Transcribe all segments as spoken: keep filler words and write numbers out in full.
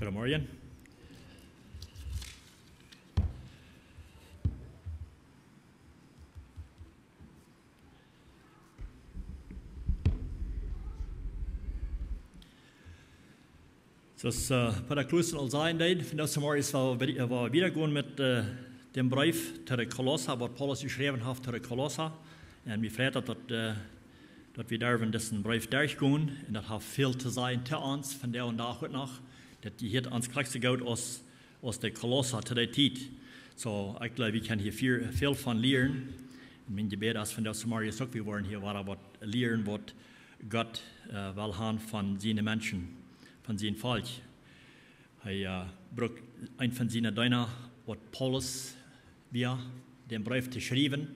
Goodemorjen. Soo aus, äh, Pater Kloos aul sajen deed, vondoag zemorjes woa wie, woa wie wieda gonen met, äh, dän Breef to de Kolossa, waut Paulus jeschräwen haft to de Kolossa. Un wie freit daut, daut, äh, daut wie derwen disen Breef derchgonen. Un daut haft väl to sajen to ons vondoag dän Dach uk noch. Daut jehieet ons krakjt soo goot aus, aus de Kolossa to dee Tiet. Soo, ekj jleew, wie kjennen hia väl, väl von lieren. Un mien Jebäd es vondoag zemorjes uk, wie woaren hia wada waut lieren, waut Gott, äh, well haben von siene Menschen, von sien Volkj. Hee, äh, brukt eenen von siene Deena, waut Paulus wia, dän Breef to schriewen.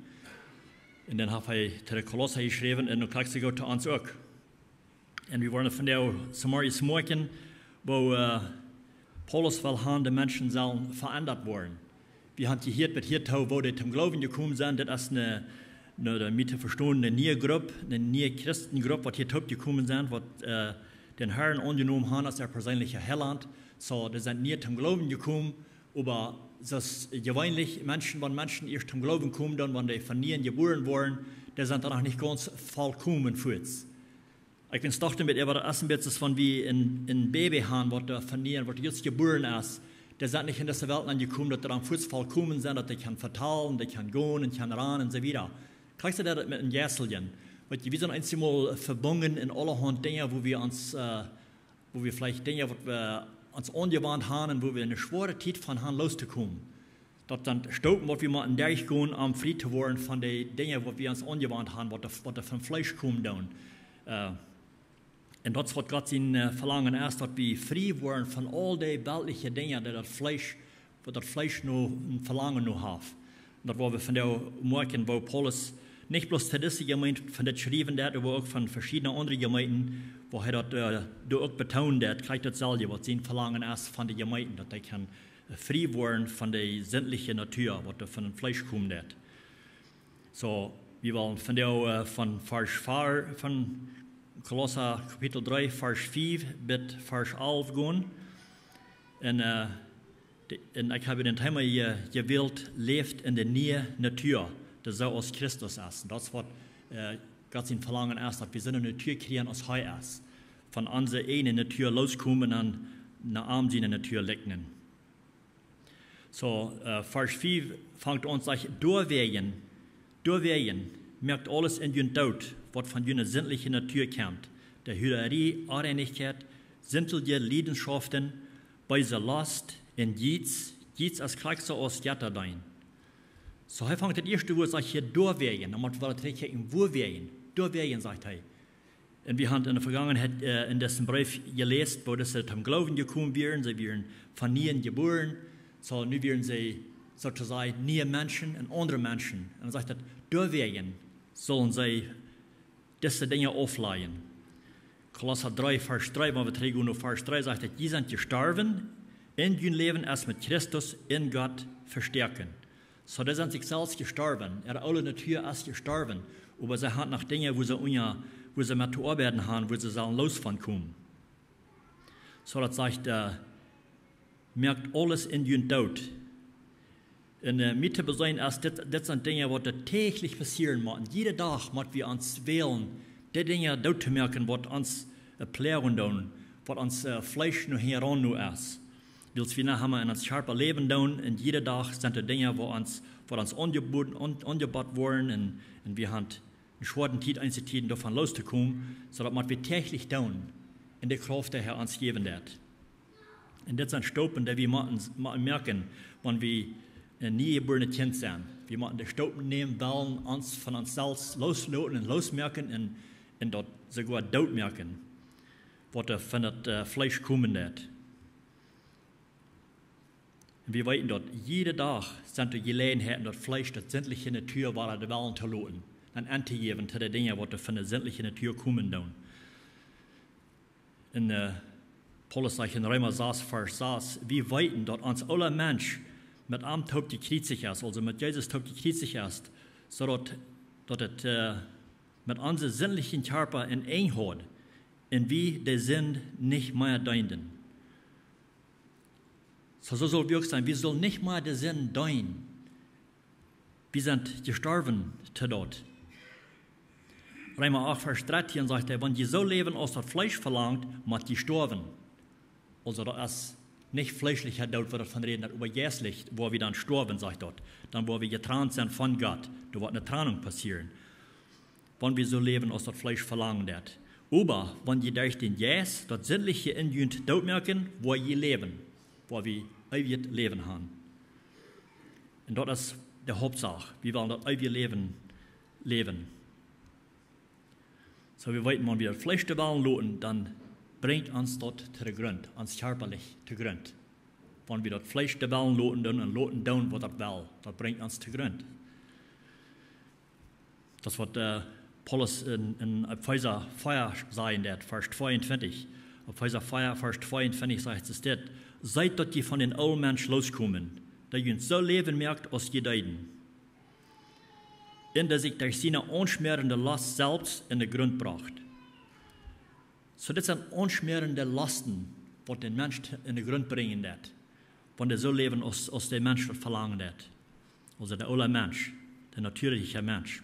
Un dan haft hee to de Kolossa jeschräwen un dan krakjt soo goot to ons uk. Un wie woaren vondoag zemorjes moakjen, woo, äh, Paulus well haben, de Menschen sellen veendat woaren. Wie haben jehieet, waut hia too, woo dee toom Gloowen jekomen sent. Daut es eene, eene, daut mie to vestonen, eene niee Grupp, eene niee Christengrupp, waut hia toop jekomen sent, waut, äh, dän Herrn aunjenomen haben aus äa perseenelja Heilaunt. Soo, dee sent nie toom Gloowen jekomen, oba soo aus jeweenlich Menschen, wan Menschen ieescht toom Gloowen komen, dan, wan dee von nieem jebuaren woaren, dee sent dan noch nich gaunz volkomen fuaz. Ekj weet nich, oba daut es een bät soo aus wan wie een, een Baby haben, waut doa von nieem, waut jrod jebuaren es. Dee sent nich en dise Welt aunjekomen, daut dee dan fuaz volkomen sent, daut dee kjennen vetalen, dee kjennen gonen un kjennen rannen un soo wieda. Kjikj, soo es daut met een Jeistelje. Weetst, wie sent eenjemol vebungen en aulahaunt Dinja, woo wie ons, äh, woo wie veleicht Dinja, waut wie ons aunjewant haben un woo wie eene schwoare Tiet von haben, loos to komen. Daut sent Stopen, waut wie motten derchgonen, om frie to woaren von dee Dinja, waut wie ons aunjewant haben, waut doa, waut doa von Fleesch komen doonen. Äh, un daut es, waut Gott sien, äh, Velangen es, daut wie frie woaren von aul dee weltliche Dinja, dee daut Fleesch, waut daut Fleesch nu een Velangen no haft. Un daut woa wie vondoag moakjen, woo Paulus nich bloos to dise Jemeent von dit schriewen deed, oba uk von veschiedne aundre Jemeenten, woo hee daut, äh, doa uk betoonen deed, krakjt daut selwje, waut sien Velangen es von de Jemeenten, daut dee kjennen, äh, frie woaren von de sindliche Natua, waut doa von daut Fleesch komen deed. Soo, wie wellen vondoag, äh, von Varsch vea-, von Kolossa Kapitel dree, Varsch fief bat Varsch alf gonen. Un, äh, de-, un ekj hab daut Thema hia jewält, läft en de niee Natua, dee soo aus Christus es. Un daut es, waut, äh, Gott sien Velangen es, daut wie soone Natua kjrieen aus hee es. Von onse eejne Natua loskomen un no am siene Natua likjnen. Soo, äh, Varsch fief fangt aun, sajcht: "Doawäajen, doawäajen moakt aules en junt doot, waut von june sindliche Natua kjemt. De Huararie, Onreinichkjeit, sindje Liedenschoften, beese Lost un Jiez, Jiez es krakjt soo aus Jetta deenen." Soo, hee fangt daut ieeschte Wuat, sajcht hia, "Doawäajen." Dan mott wie trigj kjikjen, "Wuawäajen?" "Doawäajen", sajcht hee. Un wie haben en de Vegangenheit, äh, en disen Breef jeläst, woo daut see toom Gloowen jekomen wieren, see wieren von nieem jebuaren, soo nu wieren see, soo to sajen, niee Menschen un aundre Menschen. Un dan sajcht daut, "Doawäajen sellen see dise Dinja auflajen." Kolossa dree, Varsch dree, wan wie trigjgonen no Varsch dree, sajcht daut, "Jie sent jestorwen, un jun Läwen es met Christus en Gott vestoaken." Soo, dee sent sikj selfst jestorwen. Äare oole Natua es jestorwen. Oba see haben noch Dinja, woo see unja, woo see met to oabeiden haben, woo see sellen loos von komen. Soo, daut sajcht, äh, "Moakt aules en junt doot." Un, äh, mie to beseenen es, dit, dit sent Dinja, waut doa däachlich passieren motten. Jieda Dach mott wie ons wälen, dee Dinja doot to moaken, waut ons, äh, ploagen doonen, waut ons, äh, Fleesch no hinjaraun no es. Wiels wie nu emma en ons Kjarpa läwen doonen, un jieda Dach sent doa Dinja, waut ons, waut ons aunjebot-, aun-, aunjebot woaren, un, un wie haben eene schwoare Tiet, eenje Tieden doavon loos to komen, soo daut mott wie däachlich doonen, en de Krauft, dee hee ons jäwen deed. Un dit sent Stopen, dee wie motten, motten moakjen, wan wie een niejebuarenet Kjint sent. Wie motten de Stopen nämen, wellen ons von ons selfst loosloten un loosmoaken un, un daut soogoa doot moaken, waut doa von daut, äh, Fleesch komen deed. Un wie weeten daut, jieda Dach sent doa Jeläajenheiten, daut Fleesch, daut sindliche Natua, wada de Wellen to loten. Un auntojäwen to de Dinja, waut doa von de sindliche Natua komen doonen. Un, äh, Paulus sajcht en Reema sas, Varsch sas, "Wie weeten, daut ons oola Mensch met am toop jekjriezicht es", aulsoo met Jesus toop jekjriezicht es, soo daut, daut et, äh, met onse sindlichen Kjarpa een Enj haud, un wie de Sind nich mea deenden. Soo, soo saul wie uk sennen. Wie sellen nich mea de Sind deenen. Wie sent jestorwen to daut. Reema acht Varsch dartieen sajcht hee: Wan jie soo läwen aus daut Fleesch velangt, mott jie stoawen. Aulsoo daut es nich fleeschlicha Doot, waut daut von räden deit, oba jeistlich, wua wie dan stoawen, sajcht daut. Dan wua wie jetrant sennen von Gott. Doa woat eene Trennung passieren, wan wie soo läwen aus daut Fleesch velangen deit. Oba wan jie derch dän Jeist daut Sindliche en junt dootmoaken, woa jie läwen, woa wie eewjet Läwen han. Un daut es de Hauptsach. Wie wellen daut eewje Läwen läwen. Soo, wie weeten, wan wie daut Fleesch de Wellen loten, dan brinjt ons daut to de Grunt, ons kjarpalich to Grunt. Wan wie daut Fleesch de Wellen loten doonen un loten doonen waut daut well, daut brinjt ons to Grunt. Daut es waut, äh, Paulus en, en Efeesa vea sajen deit, Varsch tweeuntwintich. Efeesa vea, Varsch tweeuntwintich sajcht et dit: Seet daut jie von dän oolen Mensch loskomen, dee junt soo läwen moakt aus jie deeden, un dee sikj derch siene aunschmäarende Lost selfst en de Grunt brocht. Soo, dit sent aunschmäarende Losten, waut dän Mensch en de Grunt brinjen deit, wan dee soo läwen aus, aus de Mensch daut velangen deit. Aulsoo de oola Mensch, de natieelja Mensch.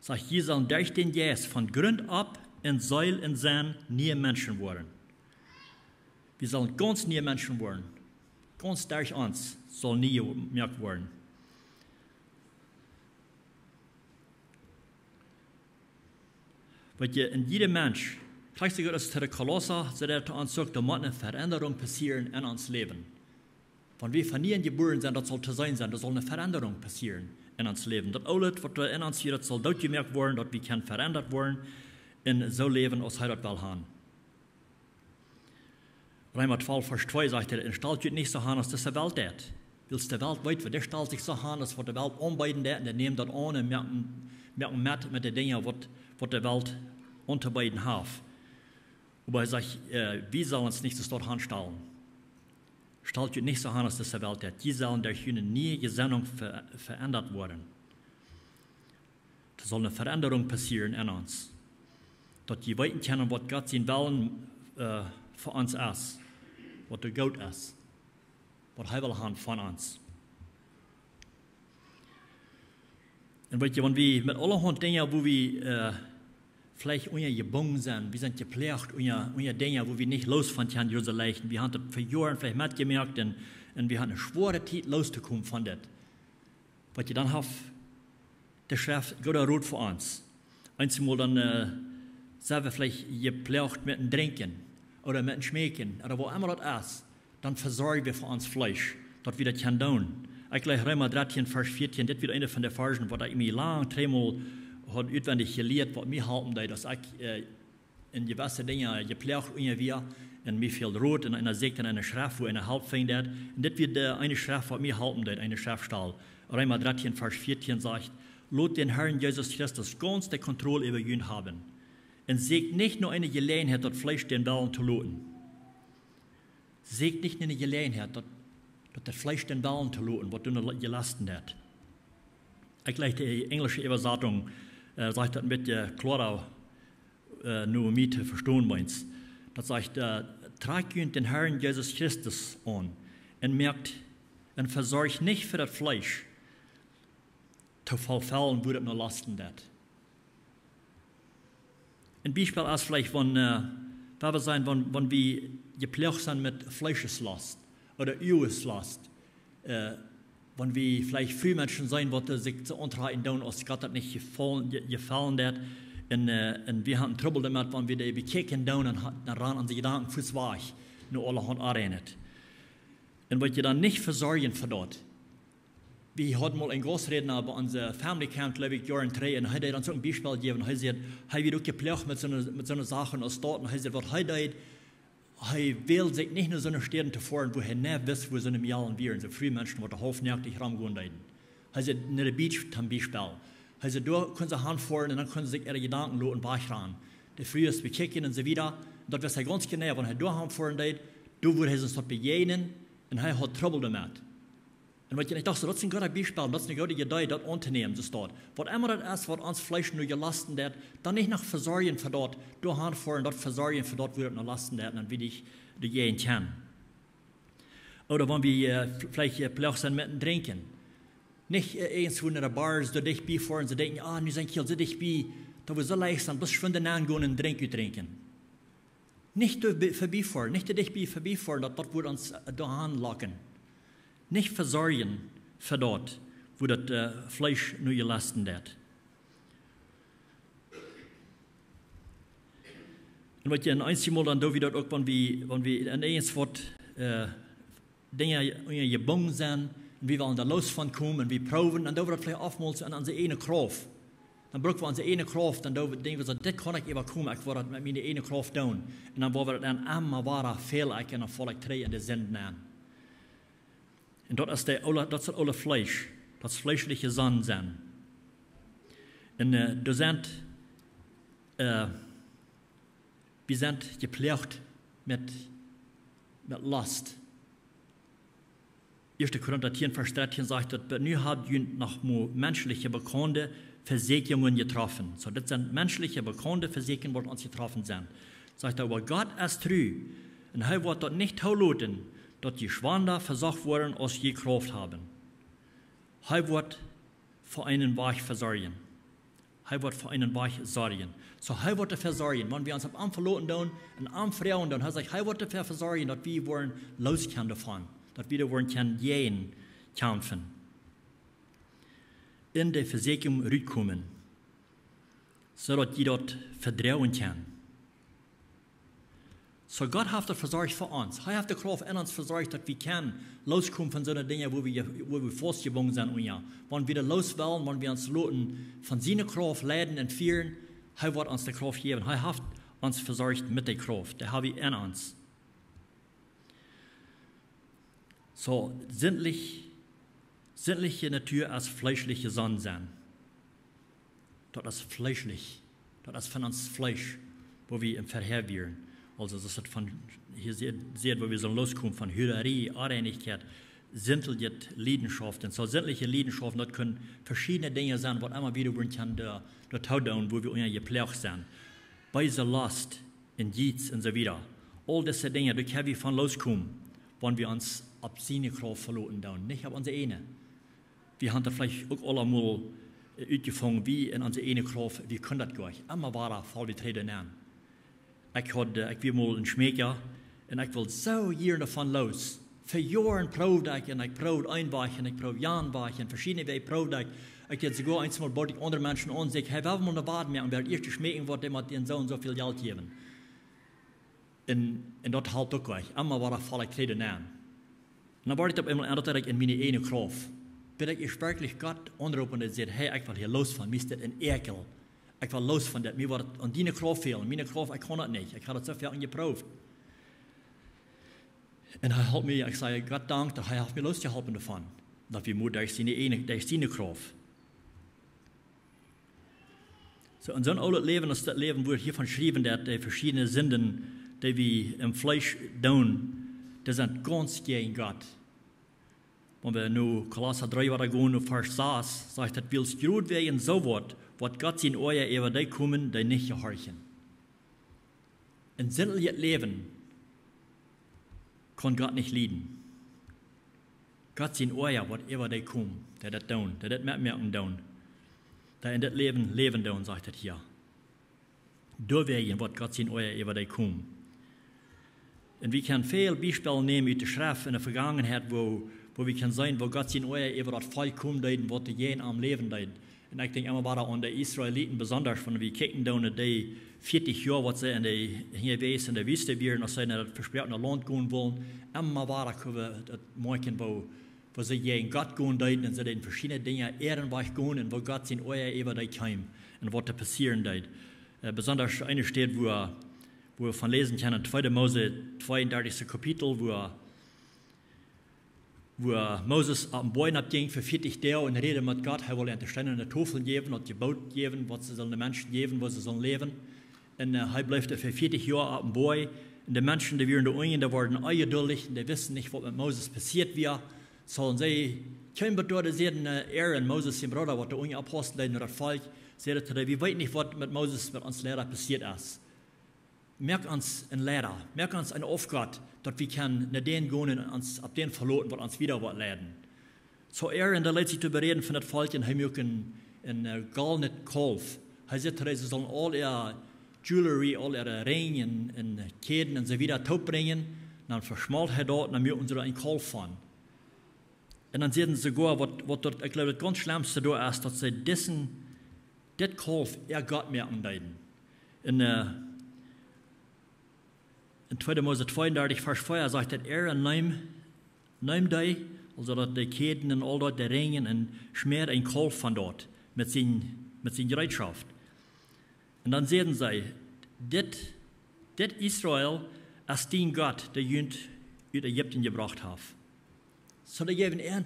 Sajcht, jie sellen derch dän Jeist von Grunt opp en Seel un Senn niee Menschen woaren. Wie sellen gaunz niee Menschen woaren. Gaunz derch ons saul nie jemoakt woaren. Weetst, en jieda Mensch, krakjt soo aus to de Kolossa, soo daut to ons uk, doa mott eene Verendaunk passieren en ons Läwen. Wan wie von nieem jebuaren sent, daut saul to seenen sennen, doa saul eene Verendaunk passieren en ons Läwen. Daut Oole, waut doa en ons wia, daut saul dootjemoakt woaren, daut wie kjennen verendat woaren un soo läwen aus hee daut well han. Reema twalf Varsch twee sajcht hee: Un stalt junt nich soo aun aus dise Welt deit. Wiels de Welt, weetst, waut dee stalt sikj soo aun aus waut de Welt aunbeeden deit, un dee nämen daut aun un moaken, moaken met, met de Dinja waut, waut de Welt auntobeeden haft. Oba hee sajcht, äh, wie sellen ons nich soo aunstalen. Stalt junt nich soo aun aus dise Welt deit. Jie sellen derch june niee Jesennunk ve-, verendat woaren. Doa saul eene Verendaunk passieren en ons. Daut jie weeten kjennen, waut Gott sien Wellen, äh, fa ons es. Waut doa goot es. Waut hee well han von ons. Un weetst, wan wie met aulahaunt Dinja, wua wie, äh, veleicht unja jebungen sent, wie sent jeploagt unja, unja Dinja, wua wie nich loos von kjennen, soo leicht. Wie haben daut fa Joaren veleicht metjemoakt un, un wie haben eene schwoare Tiet loos to komen von dit. Weetst, dan haft de Schreft gooden Rot fa ons. Eemol dan, äh, sent wie veleicht jeploagt met een Drinkjen ooda met een Schmeekjen ooda waut emma daut es, dan vesorj wie fa ons Fleesch, daut wie daut kjennen doonen. Ekj läs Reema dartieen Varsch vieetieen, dit wia eent von de Varschen, waut ekj mie lang trigj mol haud utwendich jelieet, waut mie halpen deed, aus ekj, äh, en jewesse Dinja jeploagt unja wia, un mie fäld Rot, un eena sieekjt dan eene Schreft, wua eena Help finjen deit. Un dit wia de eene Schreft, waut mie halpen deed, eene Schreftstald. Reema dartieen Varsch vieetieen sajcht: Lot dän Herrn Jesus Christus gaunz de Kontroll äwa junt haben. Un sieekjt nich no eene Jeläajenheit, daut Fleesch dän Wellen to loten. Sieekjt nich no eene Jeläajenheit, daut, daut daut Fleesch dän Wellen to loten, waut doa jelasten deit. Ekj läs de enjelsche Äwasatunk, äh, sajcht daut een bät kloara, äh, no mie to vestonen, meent. Daut sajcht, äh: Trakjt junt dän Herrn Jesus Christus aun un moakt un vesorjt nich fa daut Fleesch to vollfellen, wua daut no lasten deit. Een Biespel es veleicht, wan, äh, wan wie sent, wan, wan wie jeploagt sent met Fleescheslost ooda Uagelost, äh, wan wie veleicht Frumenschen sent, waut, äh, sikj soo auntrakjen doonen, aus Gott daut nich jefaulen, je-, jefaulen deit, un, äh, un wie haben Trubbel doamet, wan wie dee bekjikjen doonen, dan ha-, dan rannen onse Jedanken fuaz wajch, no aulahaunt aunjeit. Un waut jie dan nich vesorjen fa daut. Wie hauden mol een Gausträdna bie onse Family Camp, jleew ekj, Joaren trigj, un hee deed ons uk een Biespel jäwen. Hee säd, hee wia uk jeploagt met soone, met soone Sachen aus daut. Un hee säd, waut hee deed, hee wäld sikj nich no soone Städen to foaren, wua hee nich wist, wua soone Mejalen wieren. Soo Frumenschen, waut doa haulfnoakjent romgonen deeden. Hee säd, no de Beach toom Biespel. Hee säd, doa kunnen see hanfoaren un dan kunnen see sikj äare Jedanken loten wajchrannen. De Frues bekjikjen un soo wieda. Daut wist hee gaunz jeneiw, wan hee doa hanfoaren deed, doa wudd hee sikj daut bejäajnen un hee haud Trubbel doamet. Un waut jie nich dochten, daut es een goodet Biespel, daut es eene goode Iedee, daut auntonämen, soo steit. Waut emma daut es, waut ons Fleesch nu jelasten deit, dan nich noch vesorjen fa daut, doa hanfoaren, daut vesorjen fa daut, wua daut no lasten deit, un dan wada doajäajen kjennen. Ooda wan wie veleicht jeploagt sent met een Drinkjen. Nich irjentwua no de Bars, doa dicht bie foaren, see denkjen, ah, nu sent wie hia soo dicht bie, daut wie soo leicht sent, bloos schwind nengonen un een Drink utdrinkjen. Nich doa bie- verbie foaren, nich doa dicht bie verbie foaren, daut, daut woat ons doahan locken. Nich vesorjen fa daut, wua daut Fleesch no jelusten deit. Un waut je een eensjemol dan doo wie daut uk, wan wie, wan wie en eens waut Dinja unjajebungen sent, un wie wellen doa loos von komen, un wie proowen, dan doo wie daut veleicht oftmols en onse ieejne Krauft. Dan bruck wie onse ieejne Krauft, dan doo wie, denkj wie soo, dit kaun ekj äwakomen, ekj woa daut met miene ieejne Krauft doonen. Un dan woa wie daut dan emma wada fäl ekj un dan foll ekj trigj en de Sind nenn. Un daut es de oole, daut es daut oole Fleesch, daut es fleeschliche Sind sennen. Un doa sent, wie sent jeploagt met, met Lost. Ieeschte Korinta tieen Varsch dartieen sajcht daut, oba nu hab junt noch mau menschliche bekaunde Vesieekjungen jetroffen. Soo, dit sent menschliche bekaunde Vesieekjungen, waut ons jetroffen sent. Sajcht hee, oba Gott es tru, un hee woat daut nich toloten, daut jie schwanda vesocht woaren, aus jie Krauft haben. Hee woat fa eenen Wajch vesorjen. Hee woat fa eenen Wajch sorjen. Soo, hee woat doafäa sorjen, wan wie ons opp am veloten doonen un am froagen doonen, hee sajcht, hee woat doafäa vesorjen, daut wie woaren loos kjennen doavon, daut wie doa woaren kjennen jäajen kjamfen. En de Vesieekjunk rutkomen, soo daut jie daut vedroagen kjennen. Soo, Gott haft daut vesorcht fa ons. Hee haft de Krauft en ons vesorcht, daut wie kjennen loos komen von soone Dinja, wua wie, wua wie faustjebungen sent unja. Wan wie doa loos wellen, wan wie ons loten von siene Krauft leiden un fieren, hee woat ons de Krauft jäwen. Hee haft ons vesorcht met de Krauft, dee hab wie en ons. Soo, sintlich, sintliche Natua es fleeschliche Sind sennen. Daut es fleeschlich. Daut es von ons Fleesch, wua wie em verhäa wieren. Aulsoo, daut es daut von, hia seet, seet, wua wie sellen loskomen von Hurarie, Onreinichkjeit, sintliche Liedenschoften. Soo, sintliche Liedenschoften, daut kjennen veschiedne Dinja sennen, waut emma wie doa woaren kjennen doa, doa too doonen, wua wie unja jeploagt sent. Beese Lost, un Jiez un soo wieda. Aul dise Dinja, doa kjenn wie von loskomen, wan wie ons opp siene Krauft veloten doonen, nich opp onse ieejne. Wie haben daut veleicht uk aula mol utjefungen, wie en onse ieejne Krauft, wie kjennen daut goanich. Emma wada foll wie trigj nenn. Ekj haud, ekj wia mol een Schmäakja, un ekj wull soo jieren doavon loos. Fa Joaren proowd ekj, un ekj proowd een Wajch, un ekj proowd jan Wajch, un veschiedne Wäaj proowd ekj. Ekj deed soogoa eensmol, bood ekj aundre Menschen aun, säd ekj, hee, well wie mol ne Wad moaken, wäa daut ieeschte schmäakjen woat, dee mott dän soo un soo väl Jelt jäwen. Un, un daut halpt uk goanich. Emma wada foll ekj trigj nenn. Un dan wort ekj opp eemol en daut ekj en miene ieejne Krauft. Bat ekj ieescht werkjlich Gott aunroopen un säd, hee, ekj well hia loos von, mie es dit een Äakjel. Ekj well loos von dit, mie woat aun diene Krauft fälen, miene Krauft, ekj kaun daut nich, ekj hab daut soo väl jeproowt. Un hee holp mie, ekj saj Gott Dank, daut hee haft mie loosjeholpen doavon. Daut wia mau derch siene ieejne, derch siene Krauft. Soo, en soon oolet Läwen aus daut Läwen, wua hia von jeschräwen woat, de veschiedne Sinden, dee wie em Fleesch doonen, dee sent gaunz jäajen Gott. Wan wie no Kolossa dree wada gonen, Varsch sas, sajcht daut, wiels jrod wäajen soo waut, woat Gott sien Oaja äwa dee komen, dee nich jehorchen. Een sintlichet Läwen kaun Gott nich lieden. Gott sien Oaja woat äwa dee komen, dee daut doonen, dee daut metmoaken doonen, dee en dit Läwen läwen doonen, sajcht daut hia. Doawäajen woat Gott sien Oaja äwa dee komen. Un wie kjennen väl Biespels nämen ut de Schreft en de Vegangenheit, wua, wua wie kjennen seenen, wua Gott sien Oaja äwa daut Volkj komen deed un waut doa jäajen am läwen deed. Un ekj denkj emma wada aun de Israeliten besonda, wan wie kjikjen doonen no dee vieetich Joa, waut see en de, hia west en de Wiest wieren, aus see no daut vesproakne Launt gonen wullen, emma wada kjenn wie daut moakjen, wua, wua see jäajen Gott gonen deeden un see deeden veschiedne Dinja äaren Wajch gonen un wua Gott sien Oaja äwa dee kjeem un waut doa passieren deed. Besonda eene Städ, wua, wua wie von läsen kjennen, tweede Mose, tweeundartichste Kapitel, wua, wua Moses opp een Boajch nopp jinkj fa vieetich Doag un räd met Gott. Hee wull an de Steena ne Tofel jäwen, daut Jeboot jäwen, waut see sullen de Menschen jäwen, wua see sullen läwen. Un hee bleef doa fa vieetich Joa opp een Boajch. Un de Menschen, dee wieren doa unjen, dee worden onjeduldich un dee wisten nich, waut met Moses passieet wia. Soo, un see kjeemen bat doa, säden Aaron, Moses sien Brooda, waut doa unjen oppausten deed no daut Volkj, säden to dee: Wie weeten nich, waut met Moses, met ons Leida passieet es. Moak ons een Leida, moak ons een Aufgott, daut wie kjennen no dän gonen un ons opp dän veloten, waut ons wieda woat leiden. Soo Aaron, dee leet sikj doa beräden von daut Volkj un hee muak een, een, eh, goldet Kaulf. Hee säd, see sullen aul äa jewelry, aul äare Rinj un, un Kjäden un soo wieda toopbrinjen. Dan veschmolt hee daut, dan muaken see doa een Kaulf von. Un dan säden see soogoa, waut, waut doa, ekj jleew, daut gaunz schlemmste doa es, daut see disen, dit Kaulf äa Gott moaken deeden. En, eh, en tweede Mose tweeundartich, Varsch vea sajcht daut, Aaron neem, neem dee, aulsoo daut de Kjäden un aul daut, de Rinj, un schmäad een Kaulf von daut met sien, met sien Jereetschoft. Un dan säden see, dit, dit Israel es dien Gott, dee junt ut Ägipten jebrocht haft. Soo, dee jeewen an,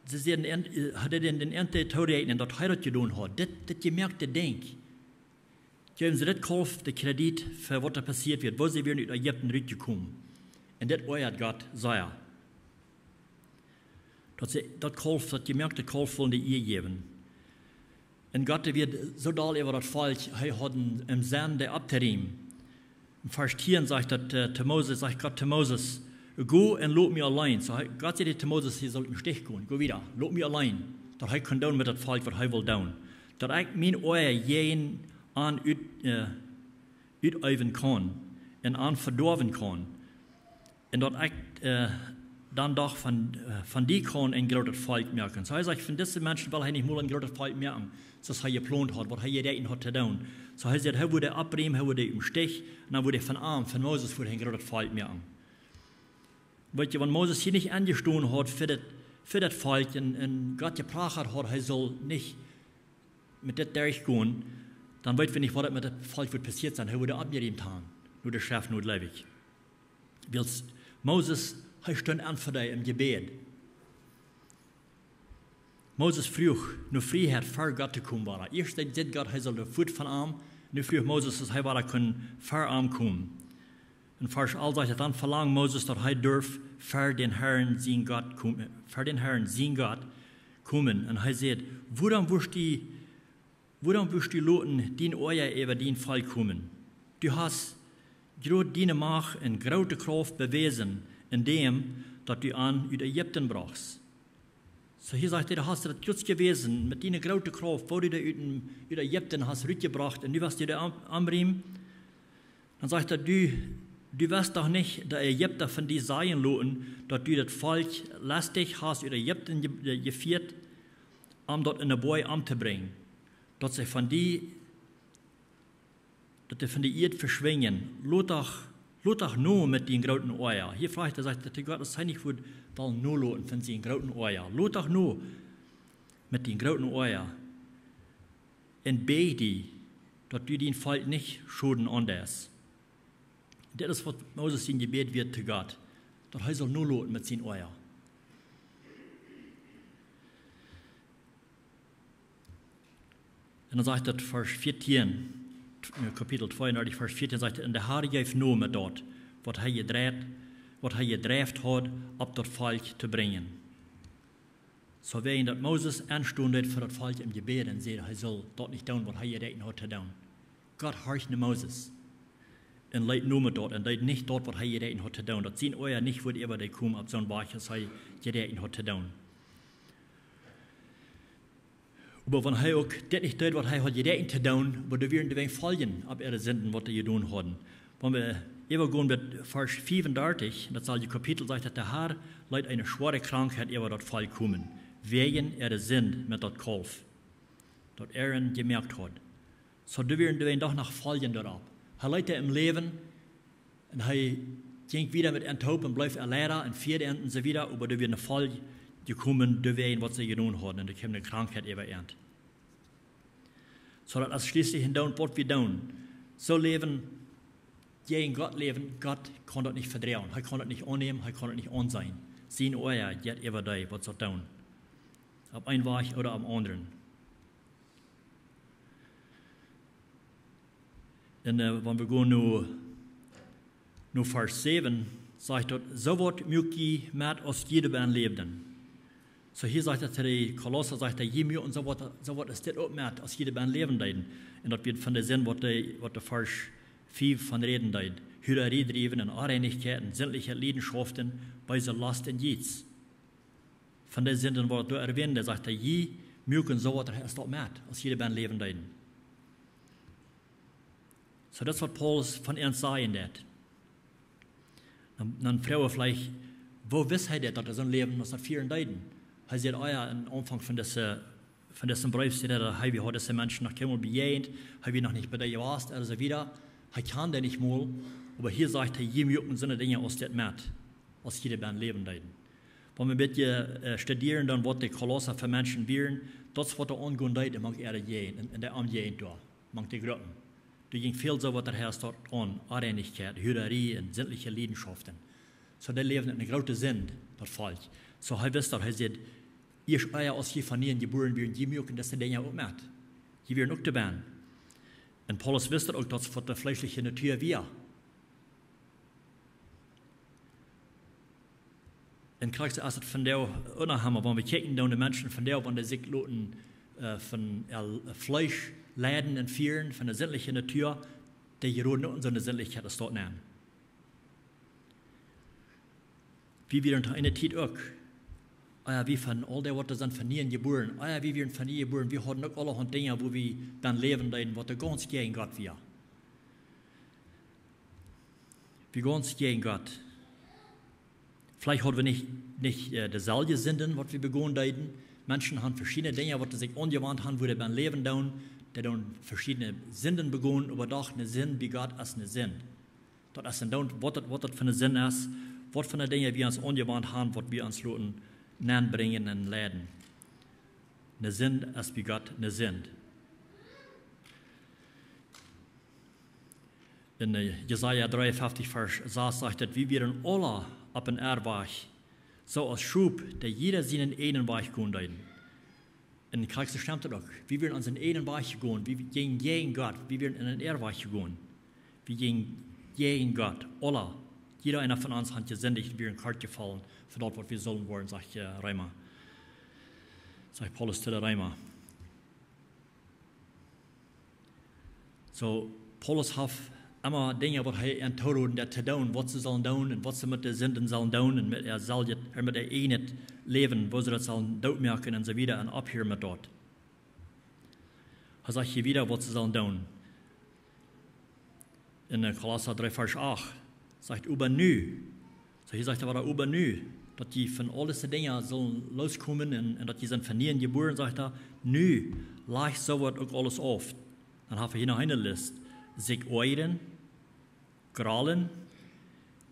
see säden an, eh, hauden dän, dän an to toorieekjnen, daut hee daut jedonen haud. Dit, dit jemoakte Dinkj. Jeewen see dit Kaulf de Kredit fa waut doa passieet wia, woo see wieren ut Ägipten rutjekomen. Un dit oajad Gott sea. Daut see, daut Kaulf, daut jemoakte Kaulf wullen dee Ea jäwen. Un Gott, dee wia soo doll äwa daut Volkj, hee haud een, een Senn, dee opptorieemen. En Varsch tieen sajcht daut, eh, to Moses, sajcht Gott to Moses, go un lot mie auleen. Soo, hee, Gott säd to Moses, hee sull em Stich gonen, go wieda, lot mie auleen. Daut hee kunn doonen met daut Volkj, waut hee wull doonen. Daut ekj mien Oaja jäajen an ut, eh, uteewen kaun un an vedoawen kaun. Un daut ekj, eh, dan doch von, eh, von die kaun een grootet Volkj moaken. Soo hee sajcht, von dise Menschen well hee nich mol een grootet Volkj moaken, soo aus hee jeplont haud, waut hee jeräakjent haud to doonen. Soo hee säd, hee wudd dee oppbrinjen, hee wudd dee em Stich, un dan wudd hee von am, von Moses, wudd hee een grootet Volkj moaken. Weet jie, wan Moses hia nich enjestonen haud fa daut, fa daut Volkj un, un Gott jeprachat haud, hee sull nich met dit derchgonen, dan weet wie nich, waut met daut Volkj wudd passieet sennen. Hee wudd oppjerieemt haben, no de Schreft no, jleew ekj. Wiels Moses, hee stunt en fa dee em Jebäd. Moses fruach no Frieheit, ver Gott to komen wada. Ieescht säd Gott, hee sull fuat von am. Nu fruach Moses, daut hee wada kunn ver am komen. En Varsch alf sajcht daut, dan velangd Moses, daut hee durf ver dän Herrn sien Gott komen, ver dän Herrn sien Gott komen. Un hee säd, wuarom wurscht du, wuarom wurscht du loten dien Oaja äwa dien Volkj komen? Du hast jrod diene Macht un groote Krauft bewäsen, en däm daut du an ut Ägipten brochst. Soo hia sajcht hee, du hast daut jrod jewäsen met diene groote Krauft, woo du dee ut, ut Ägipten hast rutjebrocht, un nu woascht du dee om-, omrieemen. Dan sajcht hee, du, du woascht doch nich de Ägipta von die sajen loten, daut du daut Volkj lestich hast ut Ägipten je-, je-, jefieet, om daut en de Boaj omtobrinjen, daut see von die daut dee von de Ieed veschwinjen. Lot doch, lot doch no met dien grooten Oaja. Hia froagt hee, sajcht hee to Gott, aus hee nich wudd dan noloten von sien grooten Oaja. Lot doch no met dien grooten Oaja. Un bäd die, daut du dien Volkj nich Schoden aundeist. Dit es waut Moses sien Jebäd wia to Gott, daut hee sull noloten met sien Oaja. Un dan sajcht daut Varsch vieetieen, eh, Kapitel tweeundartich, Varsch vieetieen sajcht, un de Herr jeef no met daut, waut hee jedreit, waut hee jedreift haud, opp daut Volkj to brinjen. Soo wäajen daut Moses enstonen deed fa daut Volkj em Jebäd un säd, hee sull daut nich doonen, waut hee jeräakjent haud to doonen. Gott horcht no Moses un leet no met daut un deed nich daut, waut hee jeräakjent haud to doonen, daut sien Oaja nich wudd äwa dee komen opp soon Wajch, aus hee jeräakjent haud to doonen. Oba wan hee uk dit nich deed, waut hee haud jeräakjent to doonen, oba doa wieren doawäajen Foljen opp äare Sinden, waut dee jedonen hauden. Wan wie äwagonen bat Varsch fiefundartich, daut selwje Kapitel, sajcht daut, de Herr leet eene schwoare Krankheit äwa daut Volkj komen, wäajen äare Sind met daut Kaulf, daut Aaron jemoakt haud. Soo, doa wieren, doa wieren doch noch Foljen doaropp. Hee leet dee em Läwen un hee jinkj wieda met an toop un bleef äa Leida un fieed an un soo wieda, oba doa wia eene Folj jekomen doawäajen, waut see jedonen hauden, un doa kjeem eene Krankheit äwa an. Soo daut es schlieslich un doont, waut wie doonen. Soo läwen, jäajen Gott läwen, Gott kaun daut nich vedroagen. Hee kaun daut nich aunnämen, hee kaun daut nich aunseenen. Sien Oaja jeit äwa dee, waut soo doonen. Opp eenen Wajch ooda opp eenen aundren. Un, eh, wan wie gonen no, no Varsch säwen, sajcht daut, soo waut muak jie met, aus jie doabennen läwden. Soo hia sajcht et to de Kolossa, sajcht et: "Jie muaken soo waut, soo waut es dit uk met, aus jie doabennen läwen deeden." Un daut wia von de Sind, waut de, waut de Varsch fief von räden deed. Hurarie driewen un Onreinichkjeit un sindliche Leidenschaften, beese Lost un Jiez. Von de Sinden, waut doa erwähnt, sajcht et: "Jie muaken soo waut es daut met, aus jie doabennen läwen deeden." Soo, daut es waut Paulus von ons sajen deed. Dan, dan froag wie veleicht, woo wist hee daut, daut hee soon Läwen aus daut fieren deed? Hee säd, oh jo, aum Aunfank von dise, von disen Breef säd hee, daut hee, hee haud dise Menschen noch kjeenmol bejäajent, hee wia noch nich bie dee jewast, un soo wieda. Hee kjand dee nich mol, oba hia sajcht hee: "Jie muaken soone Dinja aus dit met, aus jie doabennen läwen deeden." Wan wie een bät, äh, studieren dan, waut de Kolossa fa Menschen wieren, daut es waut doa aungonen deed mank äare Jäajent, en, en de Omjäajent doa, mank de Gruppen. Doa jinkj väl soo waut doa haft daut aun, Onreinichkjeit, Hurarie un sindliche Leidenschaften. Soo, dee läwden en eene groote Sind, daut Volkj. Soo, hee wist daut, hee säd: "Ieescht ea aus jie von nieem jebuaren wieren, jie muaken dise Dinja uk met. Jie wieren uk doabennen." Un Paulus wist daut uk, daut es waut de fleeschliche Natua wia. Un krakjt soo es et vondoag uk noch emol, wan wie kjikjen dan de Menschen vondoag, wan dee sikj loten, äh, von äa Fleesch leiden un fieren, von de sindliche Natua, dee jeroden uk en soone Sindlichkjeit aus daut nenn. Wie wieren to eene Tiet uk, ah jo, wie von aul dee, waut doa sent von nieem jebuaren, ah jo, wie wieren von nieem jebuaren, wie hauden uk aulahaunt Dinja, woo wie dan läwen deeden, waut doa gaunz jäajen Gott wia. Wie gaunz jäajen Gott. Veleicht hauden wie nich, nich, äh, deeselwje Sinden, waut wie begonen deeden. Menschen haben veschiedne Dinja, waut see sikj aunjewant haben, woo dee bie läwen doonen. Dee doonen veschiedne Sinden begonen, oba doch, eene Sind bie Gott es eene Sind. Daut es dan, waut daut, waut daut fa eene Sind es, waut fa Dinja wie ons aunjewant haben, waut wie ons loten nenbrinjen un leiden. Eene Sind es bie Gott eene Sind. En, äh, Jesaja dreeunfeftich, Varsch sas sajcht et: "Wie wieren aula opp eenen Irrwajch, soo aus Schop, dee jieda sienen eenen Wajch gonen deeden." Un krakjt soo stemt et uk. Wie wieren onsen eenen Wajch jegonen, wie jinjen jäajen Gott, wie wieren en eenen Irrwajch jegonen. Wie jinjen jäajen Gott, aula. Jieda eena von ons haft jesindicht, wieren kort jefaulen fa daut, waut wie sullen woaren, sajcht, äh, Reema. Sajcht Paulus to de Reema. Soo, Paulus haft emma Dinja, waut hee an toroden deed to doonen, waut see sullen doonen un waut see met de Sinden sullen doonen un met äa selfst, äh, met äa eejnet Läwen, woo see daut sullen dootmoaken un soo wieda un opphieren met daut. Hee sajcht hia wieda, waut see sullen doonen. En, äh, Kolossa dree, Varsch acht, sajcht: "Oba nu." Soo, hia sajcht hee wada: "Oba nu, daut jie von aul dise Dinja sullen loskomen un, un daut jie sent von nieem jebuaren", sajcht hee, "nu lajcht soo waut uk aules auf." Dan haft hee hia noch eene List. Sikj oajren, grollen.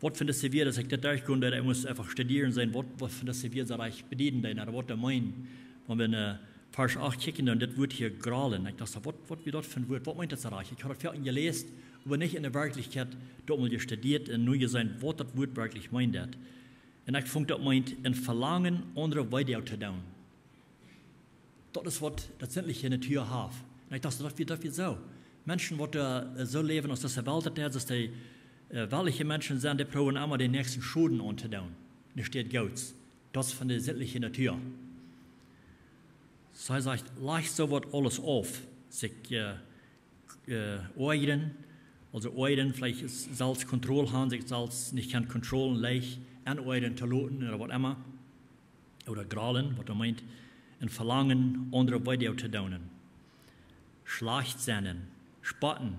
Waut von dise Wieed, aus ekj dit derchgonen deed, ekj must eefach studieren sennen, waut, waut von dise Wieed see rajcht bedieden deeden, ooda waut dee meenen. Wan wie en, äh, Varsch acht kjikjen, dan dit Wuat hia, grollen. Ekj docht soo, waut, waut wia daut fa een Wuat? Waut meent daut soo rajcht? Ekj haud daut väl jeläsen, oba nich en de Werkjlichkjeit daut mol jestudieet un nu jeseenen, waut daut Wuat werkjlich meent. Un ekj funk, daut meent een Velangen, aundre wee doonen to doonen. Daut es waut daut sindliche Natua haft. Un ekj docht, daut wia, daut wia soo. Menschen, waut, äh, soo läwen aus dise Welt, daut es, aus dee, äh, weltliche Menschen sent, dee proowen emma dän Näakjsten Schoden auntodoonen. Un doa steit Goots. Daut es von de sindliche Natua. Soo hee sajcht, lajcht soo waut aules auf. Sikj, äh, äh, oajren, aulsoo oajren, veleicht selfst Kontroll haben, sikj selfst nich kjennen kontrollen, leicht aun oajren to loten ooda waut emma. Ooda grollen, waut daut meent, een Velangen, aundre wee doonen to doonen. Schlajcht sennen, spotten,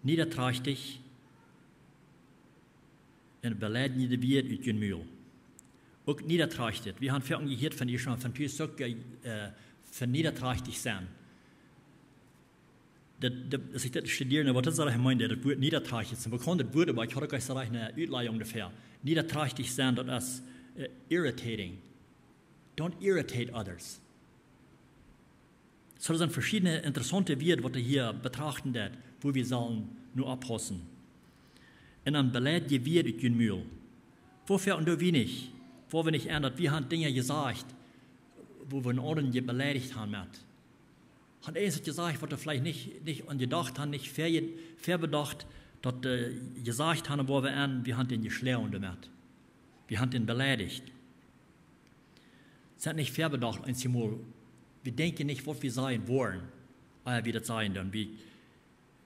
niederträchtig un beleidijen de Wieed ut jun Mul. Uk niederträchtig. Wie haben väl jehieet von die, von Typ uk, äh, von niederträchtig sennen. Daut, daut, aus ekj daut studieren, waut daut soo rajcht meent, daut Wuat niederträchtig, daut es een bekauntet Wuat, oba ekj haud uk ieescht rajcht eene Utlajung doafäa. Niederträchtig sennen, daut es, äh, irritating. Don't irritate others. Soo, daut sent veschiedne interessaunte Wieed, waut hee hia betrachten deed, woo wie sellen nu oppaussen. Un dan beleidijen de Wieed ut jun Mul. Woo väl un woo weinich, woo weinich aun, daut wie haben Dinja jesajcht, woo wie eenen aundren je-, beleidicht haben met. Haben eent jesajcht, waut wie veleicht nich, nich aun jedocht haben, nich väa-, väabedocht, daut, äh, jesajcht haben, woo wie aun, wie haben dän jeschloagen doamet. Wie haben dän beleidicht. Sent nich väabedocht eensjemol. Wie denkjen nich, waut wie sajen woaren, ea wie daut sajen doonen. Wie,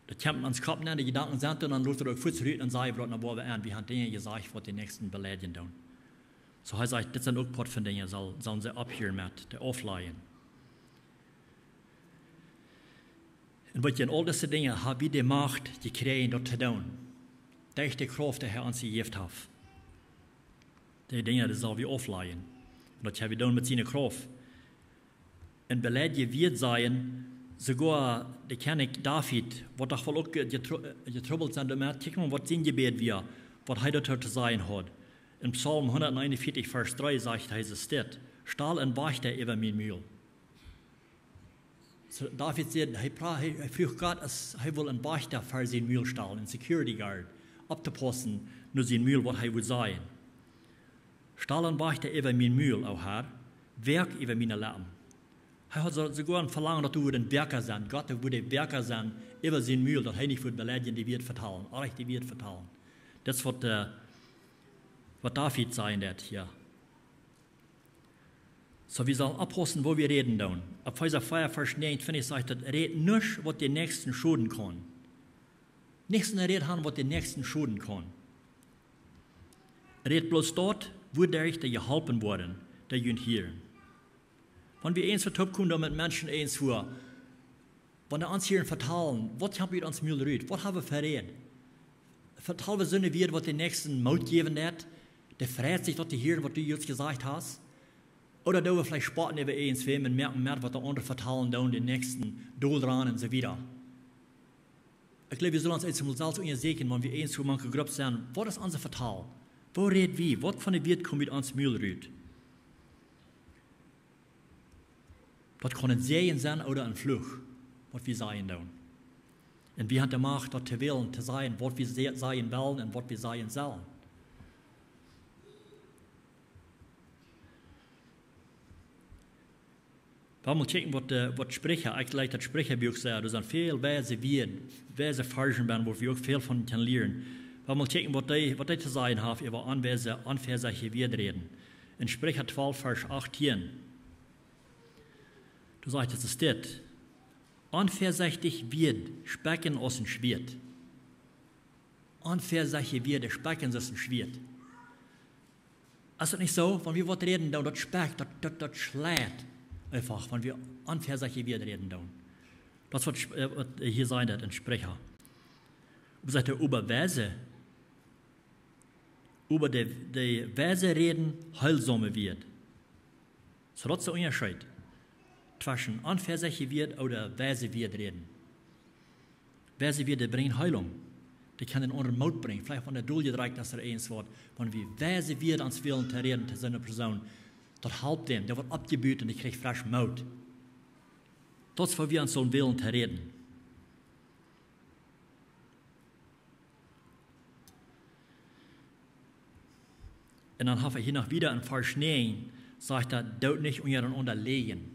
daut kjemt en ons Kopp nenn, de Jedanken sent, un dan lot wie daut uk fuaz rut un sajen wie daut no bowen aun. Wie haben Dinja jesajcht, waut dän Näakjsten beleidijen doonen. Soo hee sajcht, dit sent uk Poat von Dinja, saul, saul see opphieren met, de auflajen. Un weet jie, en aul dise Dinja ha wie de Macht jekjräajen, daut to doonen. Derch de Krauft, dee hee ons jejäft haft. Dee Dinja, dee saul wie auflajen. Un daut ha wie doonen met siene Krauft. Un beleidijen, Wieed sajen, soogoa de Kjennich David, waut doch woll uk jetru-, jetrubbelt sennen doamet, kjikj mol, waut sien Jebäd wia, waut hee doatoo to sajen haud. En Psalm hundateenunvieetich, Varsch dree sajcht hee soo dit: "Stal een Wajchta äwa mien Mul." Soo, David säd, hee pra-, hee, hee fruach Gott, aus hee wull een Wajchta fa sien Mul stalen, een security guard, opptopaussen no sien Mul, waut hee wudd sajen. "Stal een Wajchta äwa mien Mul, o Herr, woak äwa miene Leppen." Hee haud soo-, soogoa een Velangen, daut doa wudd een Wäaka sennen. Gott, doa wudd een Wäaka sennen äwa sien Mul, daut hee nich wudd beleidijen, dee Wieed vetalen, orrajchte Wieed vetalen. Daut es waut, ä, waut David sajen deed hia. Soo, wie sellen oppaussen, woo wie räden doonen. Efeesa vea, Varsch näajenuntwintich sajcht daut: "Rät nuscht, waut dän Näakjsten schoden kaun." Nuscht en de Räd han, waut dän Näakjsten schoden kaun. Rät bloos daut, wuaderch dee jeholpen woaren, dee junt hieren. Wan wie eenswua toopkomen dan met Menschen eenswua, wan dee ons hieren vetalen, waut kjemt ut ons Mul rut? Waut ha wie fa Räd? Vetal wie soone Wieed, waut dän Näakjsten Moot jäwen deit, dee freit sikj, daut to hieren, waut du ons jesajcht hast? Ooda doo wie veleicht spotten äwa eenswäm un moaken met, waut de aundre vetalen doonen, dän Näakjsten dol ranen un soo wieda? Ekj jleew, wie sellen ons eensmol selfst unjasieekjen, wan wie eenswua mank de Grupp sent, waut es onse Vetal? Woo räd wie? Waut fa Wieed kjemt ut ons Mul rut? Daut kaun een Säajen sennen ooda een Fluch, waut wie sajen doonen. Un wie haben de Macht, daut to wälen, to sajen, waut wie sa-, sajen wellen un waut wie sajen sellen. Wie motten kjikjen, waut, ä, waut Spricha, ekj jleich daut Spricha Buak sea, doa sent väl weise Wieed, weise Varschen bie, wua wie uk väl von kjennen lieren. Wie motten kjikjen, waut dee, waut dee to sajen haft äwa onweise, onväasechtje Wieed räden. En Spricha twalf, Varsch achtieen. Doa sajcht et, es dit: "Onväasechtje Wieed spekjen aus een Schwieet." Onväasechtje Wieed spekjen aus een Schwieet. Es daut nich soo? Wan wie waut räden doonen, daut spekjt, daut, daut, daut schlicht eefach, wan wie onväasechtje Wieed räden doonen. Daut es waut Sp-, ä, waut hia sajcht daut en Spricha. Oba sajcht hee, oba weise, oba dee, dee weise räden heilsome Wieed. Soo daut es de Unjascheet tweschen onväasechtje Wieed ooda weise Wieed räden. Weise Wieed, dee brinjen Heilunk. Dee kjennen dän aundren Moot brinjen. Veleicht wan dee doljadrekjt es ooda irjentwaut. Wan wie weise Wieed ons wälen to räden to soone Persoon, daut halpt däm, dee woat oppjebut un dee kjricht fresch Moot. Daut es, woo wie ons sellen wälen to räden. Un dan haft hee hia noch wieda en Varsch näajen, sajcht hee: "Doot nich unjarenaunda läajen."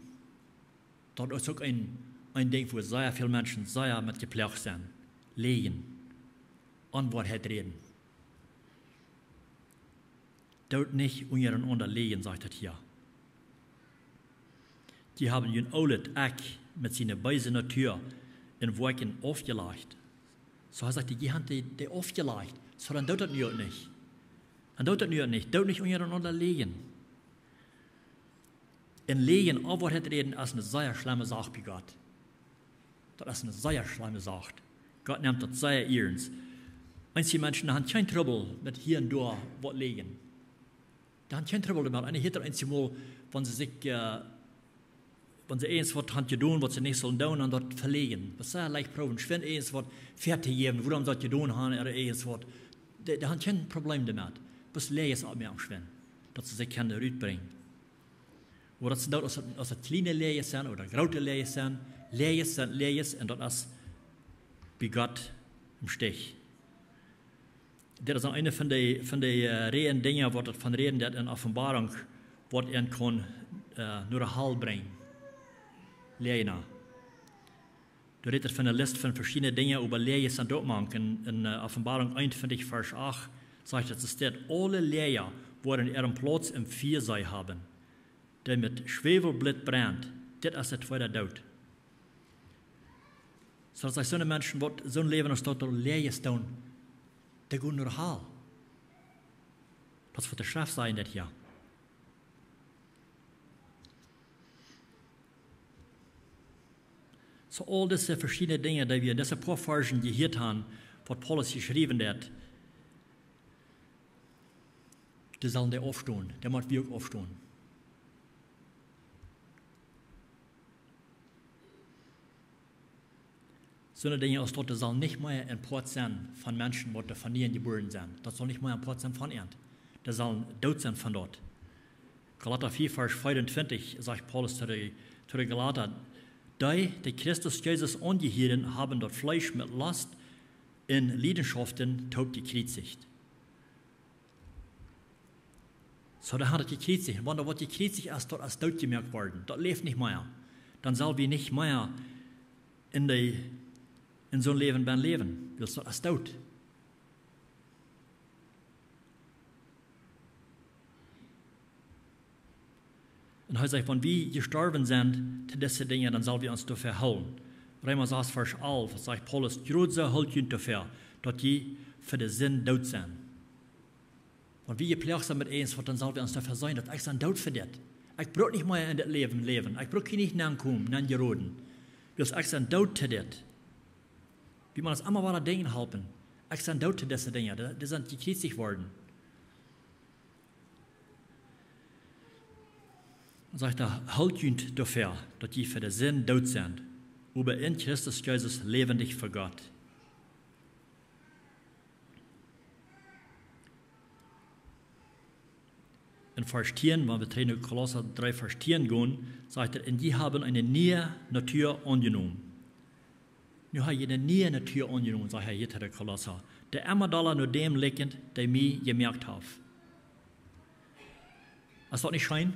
Daut es uk een, een Dinkj, wua sea väl Menschen sea met jeploagt sent. Läajen. Onwoarheit räden. "Doot nich unjarenaunda läajen", sajcht et hia. "Jie haben jun oolet Ekj met siene beese Natua un Woakjen aufjelajcht." Soo hee sajcht, jie haben dee, dee aufjelajcht. Soo dan doot daut nu uk nich. Dan doot daut nu uk nich. Doot nich unjarenaunda läajen. Un läajen, Onwoarheit räden es eene sea schlemme Sach bie Gott. Daut es eene sea schlemme Sach. Gott nemt daut sea iernst. Eenje Menschen haben kjeen Trubbel met hia un doa waut läajen. Dee haben kjeen Trubbel doamet. Un ekj hia eenjemol, wan see sikj, ä, wan see eent waut haben jedonen, waut see nich sullen doonen, un daut veläajen. Daut see leicht proowen, schwind eent waut väa to jäwen, wuarom see daut jedonen haben, ooda eent waut. Dee, dee haben kjeen Problem doamet. Bloos läajen es opp mie schwind. Daut see sikj kjennen rutbrinjen. Oba daut es, daut, aus et, aus et kjliene Läajes sent ooda groote Läajes sent, Läajes sent Läajes un daut es bie Gott em Stich. Dit es dan eene von de, von de, ä, Räajen Dinja, waut et von räden daut en Openboarunk, waut eenen kaun, ä, no de Hal brinjen. Läajen. Doa rät et von eene List von veschiedne Dinja, oba Läajes sent doa mank. En, en, ä, Openboarunk eenuntwintich, Varsch acht, sajcht et, et steit: "Aule Läajen woaren äaren Plauz em Fiasee haben." dee met Schwäwelblit brennt, dit es de tweede Doot. Soo daut sajcht, soone Menschen, waut soon Läwen aus daut doa läwen doonen, dee gonen no de Hal. Daut es waut de Schreft sajcht dit hia. Soo aul dise veschiedne Dinja, dee wie en dise poa Varschen jehieet haben, waut Paulus jeschräwen haft, dee sellen dee aufstonen, dee motten wie uk aufstonen. Soone Dinja aus daut, daut saul nich mea een Poat sennen von Menschen, waut doa von nie jebuaren sent. Daut saul nich mea een Poat sennen von an. Dee sellen doot sennen von daut. Galata vea, Varsch veeauntwintich, sajcht Paulus to de, to de Galata: Dee, dee Christus Jesus aunjehieeden, haben daut Fleesch met Lost un Liedenschoften toop jekjriezicht. Soo, dee haben daut jekjriezicht. Wan doa waut jekjriezicht es, daut es doot jemoakt worden. Daut läft nich mea. Dan sell wie nich mea en de, en soon Läwen bie läwen. Wiels daut es doot. Un hee sajcht, wan wie jestorwen sent to dise Dinja, dan sell wie ons doafäa hoolen. Reema sas, Varsch alf, sajcht Paulus: Jrod soo hoolt junt doafäa, daut jie fa de Sind doot sent. Wan wie jeploagt sent met eent waut, dan sell wie ons doafäa seenen, daut ekj sie doot fa dit. Ekj bruck nich mea en dit Läwen läwen. Ekj bruck hia nich nenkomen, nenjeroden. Wiels ekj sie doot to dit. Wie motten ons emma wada denkjen halpen. Ekj sie doot to dise Dinja. Dee, dee sent jekjriezicht worden. Dan sajcht hee: Hoolt junt doafäa, daut jie fa de Sind doot sent, oba en Christus Jesus läwendich fa Gott. En Varsch tieen, wan wie trigj no Kolossa dree, Varsch tieen gonen, sajcht hee: Un jie haben eene niee Natua aunjenomen. Nu hab jie eene niee Natua aunjenomen, sajcht hee hia to de Kolossa, dee emma dolla no däm likjent, dee mie jemoakt haft. Es daut nich scheen?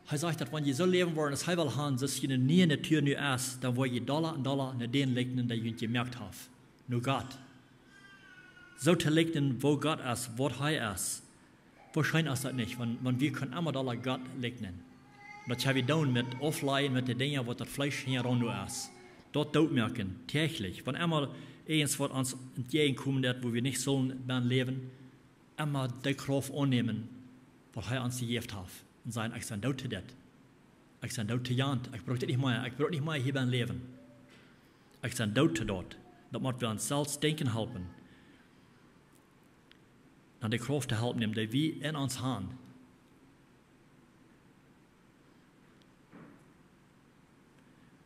Hee sajcht, daut wan jie soo läwen woaren, aus hee well haben, soo aus jie eene niee Natua nu es, dan woa jie dolla un dolla no däm likjnen, dee junt jemoakt haft. No Gott. Soo to likjnen, woo Gott es, waut hee es. Woo scheen es daut nich, wan, wan wie kjennen emma dolla Gott likjnen. Daut ha wie jedonen met auflajen, met de Dinja, waut daut Fleesch hinjaraun nu es. Daut doot moaken, däajlich. Wan emma eent waut ons entjäajenkomen deit, wua wie nich sellen bie läwen, emma dee Krauft aunnämen, waut hee ons jejäft haft. Un sajen: Ekj sie doot to dit. Ekj sie doot to jant. Ekj bruck dit nich mea. Ekj bruck nich mea hia bie läwen. Ekj sie doot to daut. Daut mott wie ons selfst denkjen halpen. Dan de Krauft to halpen nämen, dee wie en ons haben.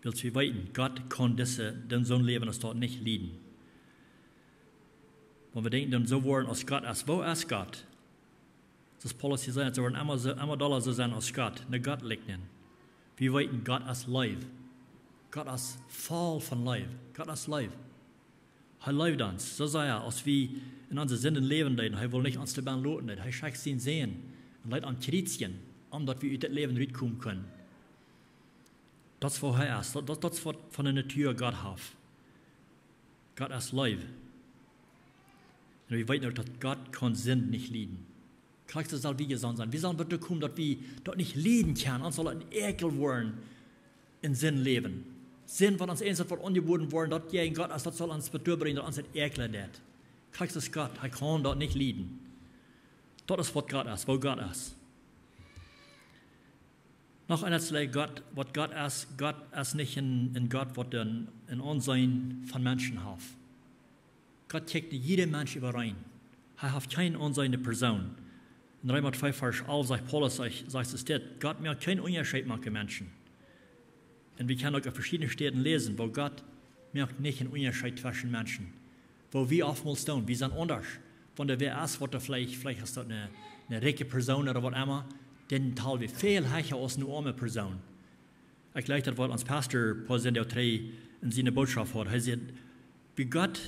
Wiels wie weeten, Gott kaun dise, dän soon Läwen aus daut nich lieden. Wan wie denkjen, dan soo woaren aus Gott es. Woo es Gott? Soo aus Paulus hia sajcht, see woaren emma soo, emma dolla soo sennen aus Gott, no Gott likjnen. Wie weeten, Gott es Leew. Gott es voll von Leew. Gott es Leew. Hee leeft ons. Soo sajcht hee, aus wie en onse Sinden läwen deeden, hee wull nich ons doabie loten, daut hee schekjt sienen Sän un leet am kjriezjen, om daut wie ut dit Läwen rutkomen kjennen. Daut es woo hee es. Daut, daut, daut es waut von de Natua Gott haft. Gott es Leew. Un wie weeten uk, daut Gott kaun Sind nich lieden. Krakjt soo sell wie jesunt sennen. Wie sellen doatoo komen, daut wie daut nich lieden kjennen. Ons saul daut een Äakjel woaren, en Sind läwen. Sind, waut ons eent woat aunjeboden woaren, daut jäajen Gott es, daut saul ons doatoo brinjen, daut ons daut äakjlen deit. Krakjt soo es Gott, hee kaun daut nich lieden. Daut es waut Gott es, woo Gott es. Noch eent es, Gott, waut Gott es, Gott es nich een, een Gott, waut een, een Aunseenen von Menschen haft. Gott kjikjt jieda Mensch äwareen. Hee haft kjeen Aunseenen Persoon. En Reema twee, Varsch alf sajcht Paulus, sajcht, sajcht et dit: Gott moakt kjeen Unjascheet mank Menschen. Un wie kjennen uk opp veschiedne Städen läsen, woo Gott moakt nich een Unjascheet tweschen Menschen. Woo wie oftmols doonen, wie sent aundasch. Wan doa wäa es, waut doa veleicht, veleicht es daut eene, eene rikje Persoon ooda waut emma, dän tal wie väl hecha aus eene oame Persoon. Ekj jleich daut, waut ons Pastor Paul Sendeo dree en siene Bootschoft haud. Hee säd, bie Gott,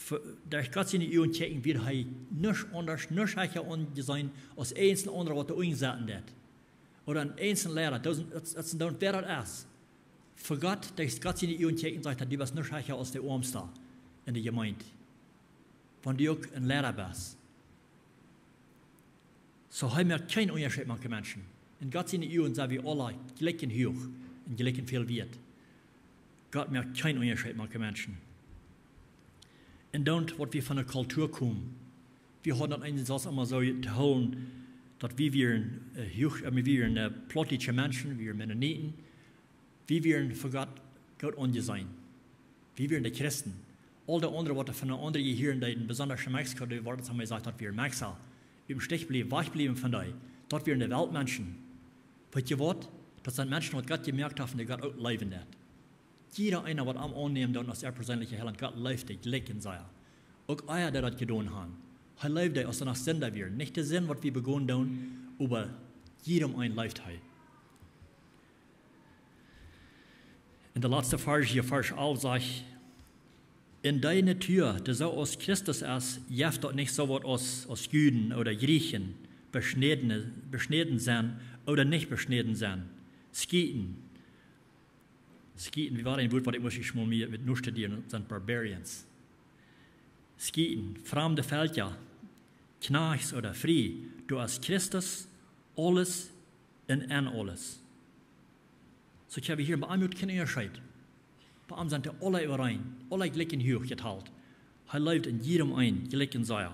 ve-, derch Gott siene Uagen kjikjen, wia hee nuscht aundasch, nuscht hecha aunjeseenen aus eent ooda aundra, waut doa unjen sitten deit. Ooda een eenzelna Liera, daut es, daut, daut es een, wäa daut es. Fa Gott, derch Gott siene Uagen kjikjen, sajcht hee, du best nuscht hecha aus de Oamsta en de Jemeent. Wan du uk een Liera best. Soo, hee moakt kjeen Unjascheet mank Menschen. En Gott siene Uagen sent wie aula jlikj huach un jlikj väl wieet. Gott moakt kjeen Unjascheet mank Menschen. En dan, waut wie von de Kultua komen. Wie hauden daut eejentlich selfst emma soo to hoolen, daut wie wieren, äh, huach, äh, wie wieren, äh, plautdietsche Menschen, wie wieren Mennoniten. Wie wieren fa Gott goot aunjeseenen. Wie wieren de Christen. Aul de aundre, waut von de aundre Jehieren deeden, besondasch en Mexiko, dee worden emma jesajcht, daut wieren Mexa. Ut däm Stich bliewen, wajchbliewen von dee. Daut wieren de Weltmenschen. Weet jie waut? Daut sent Menschen, waut Gott jemoakt haft un dee Gott uk leewen deed. Jieda eena, waut am aunnämen deed aus äa perseenlicha Heilaunt, Gott leefde jlikj sea. Uk ea, dee daut jedonen hauden. Hee leefde, aus see noch Sinda wieren. Nich de Sind, waut wie begonen deeden, oba jieda eena leefd hee. En de latste Varsch hia, Varsch alf, sajcht: En dee Natua, dee soo aus Christus es, jeft daut nich soo waut aus, aus Juden ooda Jrieechen, beschnäden, beschnäden sennen ooda nich beschnäden sennen. Skieten. Skieten, wia een Wuat, waut ekj must ieescht mol mea met nostudieren, daut sent barbarians. Skieten, framde Velkja, Kjnajchts ooda frie, doa es Christus aules un en aules. Soo, ekj hab hia bie am kjeen Unjascheet. Bie am sent dee aula äwareen, aula jlikj huach jetalt. Hee leeft en jieda eenen jlikj sea.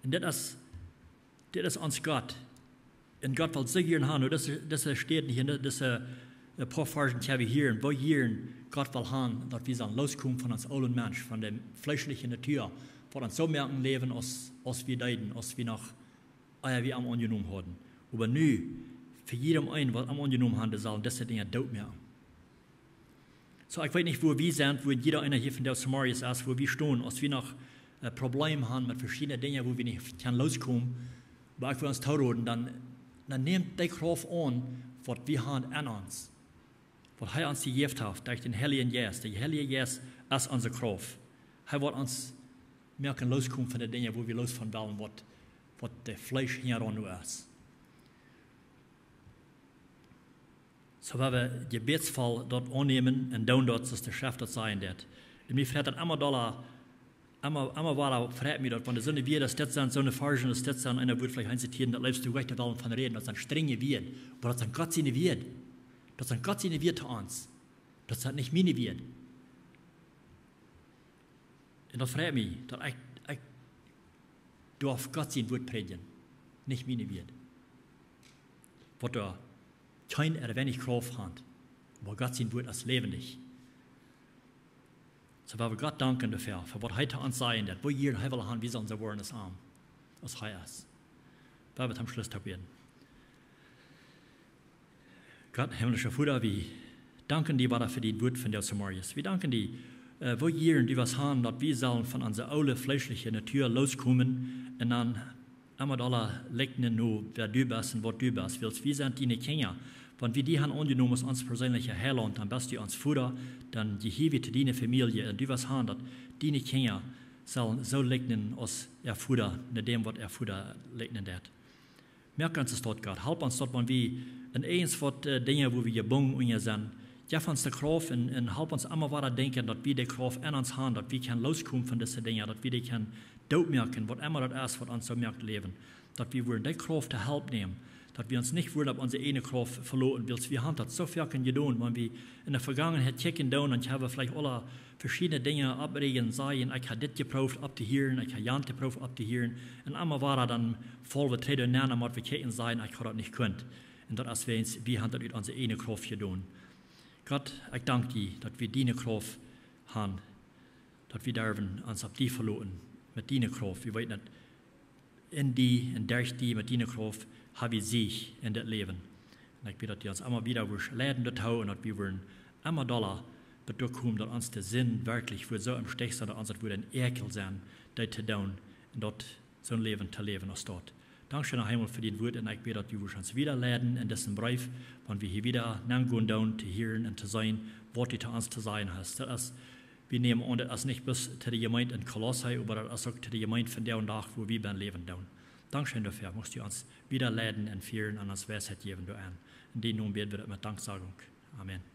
Un dit es, dit es ons Gott. Un Gott well soo jieren haben, nu, daut es, daut es, steit hia, daut es, äh, een poa Varschen, ekj hab hia, woo jieren Gott well haben, daut wie sellen loskomen von ons oolen Mensch, von de fleeschliche Natua, waut ons soo moaken läwen, aus, aus wie deeden, aus wie noch, ah jo, wie am aunjenomen hauden. Oba nu, fa jieda eenen, waut am aunjenomen haft, dee sellen dise Dinja doot moaken. Soo, ekj weet nich, wua wie sent, wua jieda eena hia vondoag zemorjes es, wua wie stonen, aus wie noch, äh, Probleme haben met veschiedne Dinja, wua wie nich kjennen loskomen. Oba ekj well ons toroden, dan, dan nämt dee Krauft aun, waut wie haben en ons. Waut hee ons jejäft haft, derch dän Heiljen Jeist. De Heilje Jeist es onse Krauft. Hee woat ons moaken loskomen von de Dinja, wua wie los von wellen, waut, waut daut Fleesch hia aun nu es. Soo, wan wie jebädsvoll daut aunnämen un doonen daut, soo aus de Schreft daut sajen deed. Un mie freit daut emma dolla, emma, emma wada freit mie daut, wan doa soone Wieed aus dit sent, soone Varschen aus dit sent, eena wudd veleicht eent zitieren, daut leefst du recht wellen von räden, daut sent strenje Wieed, oba daut sent Gott siene Wieed. Daut sent Gott siene Wieed to ons. Daut sent nich miene Wieed. Un daut freit mie, daut ekj, ekj darf Gott sien Wuat prädjen, nich miene Wieed. Waut doa kjeen ooda weinich Krauft haft, oba Gott sien Wuat es läwendich. Soo, wie wellen Gott danken doafäa, fa waut hee to ons sajen deed, woo hia hee well haben, wie sellen soo woaren aus am, aus hee es. Wie wellen toom Schluss bäden. Gott, himmlischa Voda, wie danken die wada fa dien Wuat vondoag zemorjes. Wie danken die, äh, woo hia du west haben, daut wie sellen von onse oole fleeschliche Natua loskomen un dan emma dolla likjnen no, wäa du best un waut du best. Wiels wie sent diene Kjinja. Wan wie die haben aunjenomen aus ons perseenlicha Heilaunt, dan best du ons Voda, dan jehia wie to diene Famielje. Un du west haben, daut diene Kjinja sellen soo likjnen aus äa Voda, no däm waut äa Voda likjnen deed. Moak ons daut, Gott. Help ons daut, wan wie en irjentwaut, äh, Dinja, wua wie jebungen unja sent. Jeff ons de Krauft un, un help ons emma wada denkjen, daut wie de Krauft en ons haben, daut wie kjennen loskomen von dise Dinja, daut wie dee kjennen doot moaken, waut emma daut es, waut ons soo moakt läwen. Daut wie wudden de Krauft to Help nämen, daut wie ons nich wudden opp onse ieejne Krauft veloten, wiels wie haben daut soo foaken jedonen, wan wie en de Vegangenheit kjikjen doonen, dan haben wie veleicht aule veschiedne Dinja oppräajen, sajen: Ekj hab dit jeprooft opptohieren, ekj hab jant jeprooft opptohieren. Un emma wada dan faulen wie trigj doarenn, dan motten wie kjikjen, sajen: Ekj hab daut nich kunt. Un daut es wäajens, wie haben daut ut onse ieejne Krauft jedonen. Gott, ekj dank die, daut wie diene Krauft haben, daut wie derwen ons opp die veloten, met diene Krauft. Wie weeten, daut en die un derch die, met diene Krauft, hab wie Sieg en dit Läwen. Un ekj bäd, daut du ons emma wada wurscht leiden doatoo un daut wie wudden emma dolla doatoo komen, daut ons de Sind werkjlich wudd soo em Stich sennen, daut ons daut wudd een Äakjel sennen, daut to doonen un daut soon Läwen to läwen aus daut. Dankscheen, Herr Himmel, fa dien Wuat un ekj bäd, daut du wurscht ons wada leiden en disen Breef, wan wie hia wada nengonen doonen, to hieren un to seenen, waut du to ons to sajen hast. Daut es, wie nämen aun, daut es nich bloos to de Jemeent en Kolosse, oba daut es uk to de Jemeent vondoag dän Dach, wua wie bie läwen doonen. Dankscheen doafäa, muchst du ons wada leiden un fieren un ons Weisheit jäwen doarenn. En dien Nomen bäd wie daut met Danksagunk. Amen.